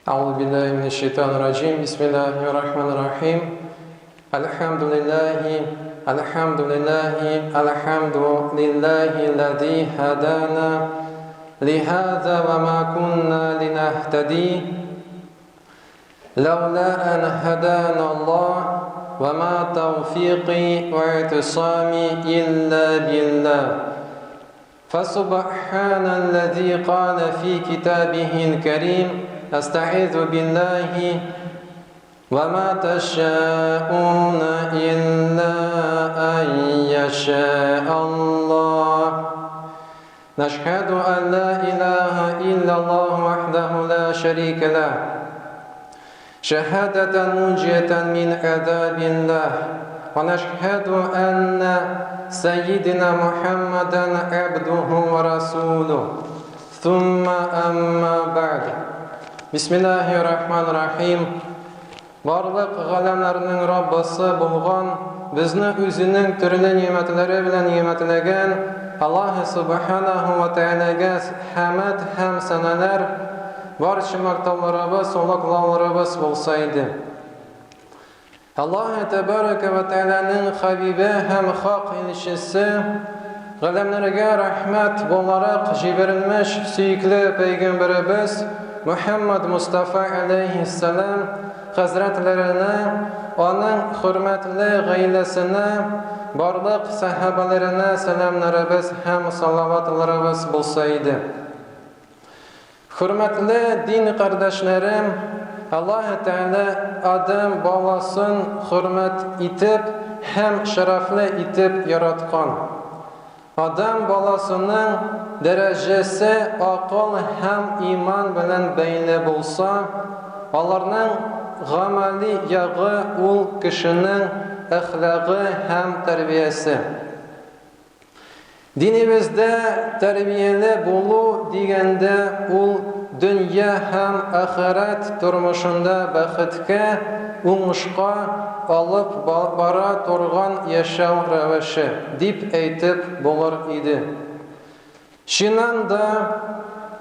أعوذ بالله من الشيطان الرجيم بسم الله الرحمن الرحيم الحمد لله الحمد لله الحمد لله الذي هدانا لهذا وما كنا لنهتدي لولا أن هدانا الله وما توفيقي واعتصامي إلا بالله فسبحان الذي قال في كتابه الكريم أستعيذ بالله وما تشاءون إلا أن يشاء الله نشهد أن لا إله إلا الله وحده لا شريك له شهادة منجية من عذاب الله ونشهد أن سيدنا محمدا عبده ورسوله ثم أما بعد بسم الله الرحمن الرحيم Барлык галәмнәрнең Раббысы булган, безне үзенең төрле ни'мәтләре белән ни'мәтләгән Аллаһы Сүбхәнәһү вә Тәгаләгә хәмд һәм сәналәр, барча мактауларыбыз, олуглауларыбыз булса иде. Аллаһы Тәбәрәкә вә Тәгаләнең хәбибе һәм хак илчесе, галәмнәргә рәхмәт буларак җибәрелмеш сөекле пәйгамбәребез Мөхәммәд Мостафа аләйһиссәлам хәзрәтләренә, аның хөрмәтле гаиләсенә, барлык сәхабәләренә сәламнәребез һәм салаватларыбыз булса иде. Хөрмәтле дин кардәшләрем, Аллаһы Тәгалә Адәм баласын хөрмәт итеп һәм шәрәфле итеп яраткан. Адәм баласының дәрәҗәсе акыл һәм иман белән бәйле булса, аларның гамәли ягы ул кешенең әхлагы һәм тәрбиясе. Динебездә тәрбияле булу дигәндә ул дөнья һәм ахирәт тормышында бәхеткә, уңышка алып бара торган яшәү рәвеше, дип әйтеп булыр иде. Чыннан да,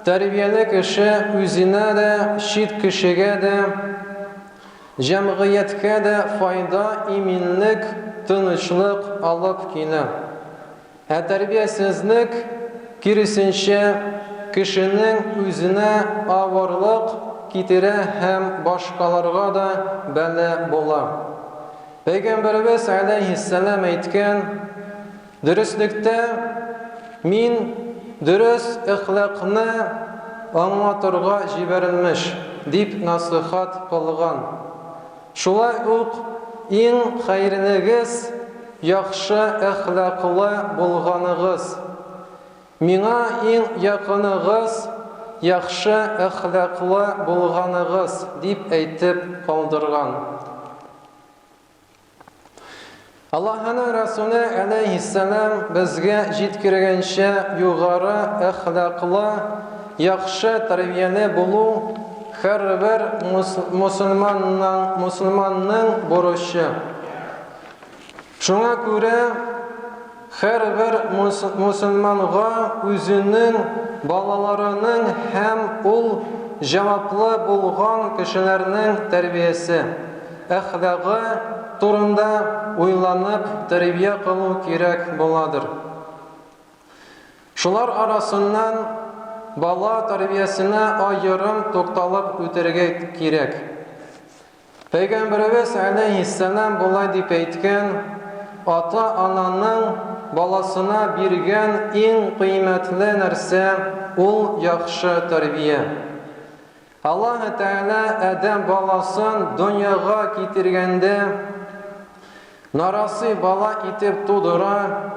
тәрбияле кеше үзенә дә, чит кешегә дә, җәмгыятькә дә файда, иминлек, тынычлык алып килә. Ә тәрбиясезлек, киресенчә, кешенең үзенә авырлык китерә һәм башкаларга да бәла була. Пәйгамбәребез аләйһиссәлам әйткән, Дөреслектә, мин дөрес әхлакны аңлатырга җибәрелмеш, дип насыйхат кылган. Шулай ук иң хәерлегез, яхшы әхлаклы булганыгыз. Миңа иң якыныгыз, яхшы әхлаклы булганыгыз, дип әйтеп калдырган. Аллаһының Расуле алейһиссәлам безгә җиткергәнчә югары әхлаклы, яхшы тәрбияле булу һәрбер мусульманның, мусульманның бурычы. Шуңа күрә һәрбер мусульманга үзенең балаларының һәм ул җаваплы булган кешеләрнең тәрбиясе, әхлагы турында уйланып тәрбия кылу кирәк буладыр. Шулар арасыннан бала тәрбиясенә аерым тукталып үтәргә кирәк. Пәйгамбәребез аләйһиссәлам болай дип әйткән, Ата-ананың баласына биргән иң кыйммәтле нәрсә, ул яхшы тәрбия. Аллаһы Тәгалә адәм баласын дөньяга китергәндә, Нарасый бала итеп тудыра,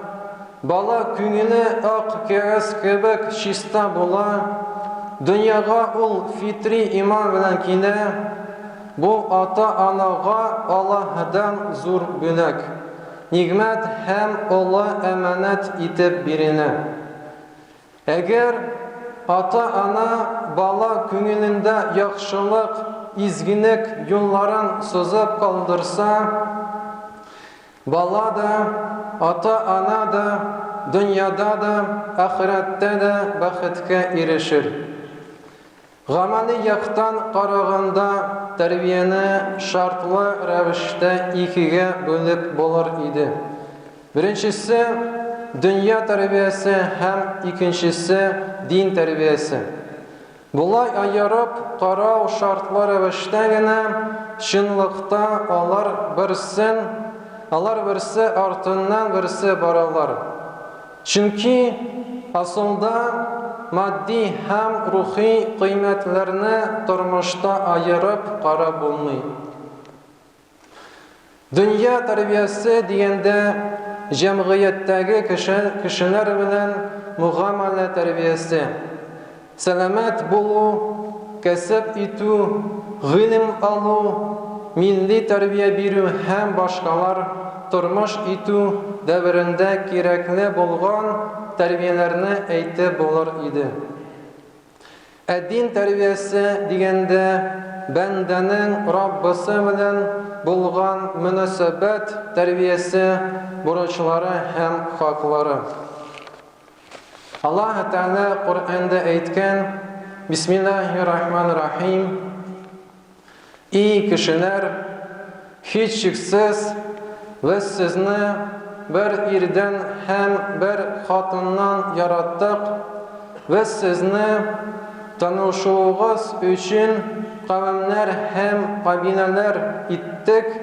бала күңеле ак кәгазь кебек чиста була, дөньяга ул фитри иман белән килә, бу ата-анага Аллаһыдан зур бүләк, нигъмәт һәм олы әманәт итеп бирелә. Әгәр ата-ана бала күңелендә яхшылык, изгелек юлларын сызып калдырса, бала да, ата-ана да дөньяда да, ахирәттә дә бәхеткә ирешер. Гамәли яктан караганда, тәрбияне шартлы рәвештә икегә бүлеп булыр иде. Беренчесе, дөнья тәрбиясе һәм икенчесе, дин тәрбиясе. Болай аерып карау шартлы рәвештә генә, чынлыкта алар берсен, алар берсе артыннан берсе баралар. Чөнки асылда матди һәм рухи кыйммәтләрне тормышта аерып карап булмый. Дөнья тәрбиясе дигәндә җәмгыятьтәге кеше, кешеләр белән мөгамәлә тәрбиясе, сәламәт булу, кәсеп итү, гыйлем алу, милли тәрбия бирү һәм башкалар тормыш итү дәверендә кирәкле булган тәрбияләрне әйтеп булыр иде. Ә дин тәрбиясе дигәндә, бәндәнең Раббысы белән булган мөнәсәбәт тәрбиясе, бурычлары һәм хаклары. Аллаһ Тәгалә Коръәндә әйткән, Бисмиллаһир-рахманир-рахим, И кешеләр, һичшиксез, без сезне бер ирдән һәм бер хатыннан яраттык, без сезне танышуыгыз өчен кавемнәр һәм кабиләләр иттек,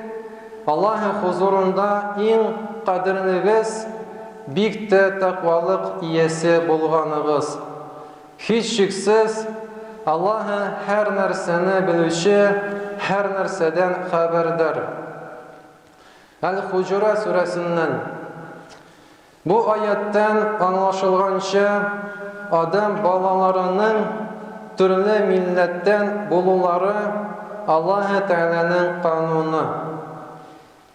Аллаһ хозурында иң кадерлегез, бик тә тәкъвалык иясе булганыгыз. Һичшиксез, Аллаһы һәрнәрсәне белүче, һәрнәрсәдән хәбәрдар. Әл-Хуҗурә сүрәсеннән. Бу аятьтән аңлашылганча, адәм балаларының төрле милләттән булулары Аллаһы Тәгаләнең кануны.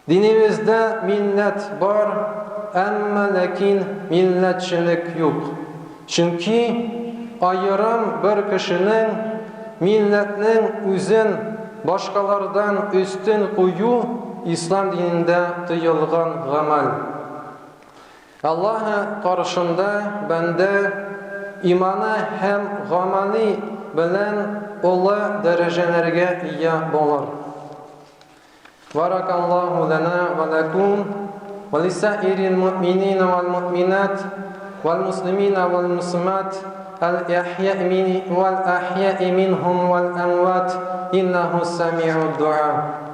Динебездә милләт бар, әмма ләкин милләтчелек юк. Чөнки аерым бер кешенең, милләтнең үзен башкалардан өстен кую ислам динендә тыелган гамәл. Аллаһы каршында бәндә иманы һәм гамәли белән олы дәрәҗәләргә ия булыр. بارك الله لنا ولكم ولسائر المؤمنين والمؤمنات والمسلمين والمسلمات الأحياء من والأحياء منهم والأموات إنه السميع الدعاء.